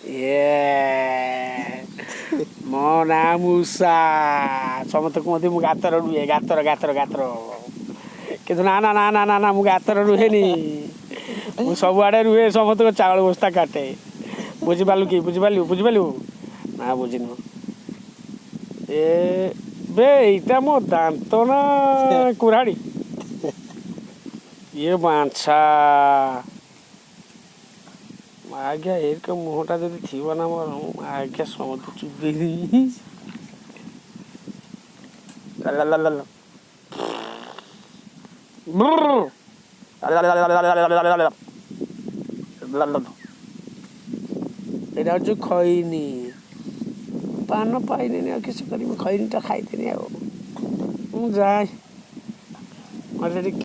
ଇଏ ମୋ ନାଁ ମୂଷା। ସମସ୍ତେ କୁହନ୍ତି ମୁଁ ଗାତରେ ରୁହେ, ଗାତର ଗାତର ଗାତର। କିନ୍ତୁ ନା ନା ନା ନା ନା ନା, ମୁଁ ଗାତରେ ରୁହେନି। ମୁଁ ସବୁଆଡ଼େ ରୁହେ, ସମସ୍ତଙ୍କ ଚାଉଳ ବସ୍ତା କାଟେ। ବୁଝିପାରିଲୁ କି? ବୁଝିପାରିଲୁ? ବୁଝିପାରିଲୁ ନା ବୁଝିନୁ? ଏ ବେ, ଏଇଟା ମୋ ଦାନ୍ତ ନା କୁରାଢ଼ୀ? ଇଏ ବାଞ୍ଛା ଆଜ୍ଞା, ଏଇକ ମୁହଁଟା ଯଦି ଥିବ ନା ମୋର, ମୁଁ ଆଜ୍ଞା ସମସ୍ତେ ଚୁପେଇ ଦେବି। ଲା ଲା ଲା ଲା। ବ୍ରୁର୍। ଲା ଲା ଲା ଲା ଲା ଲା ଲା ଲା। ଲା ଲା। ଏଇଟା ହଉଛି ଖଇନି। ପାନ ପାଇଲିନି, ଆଉ କିଛି କରିବି? ଖଇନିଟା ଖାଇଦେନି। ଆଉ ମୁଁ ଯାଏ, ମୋତେ ଟିକେ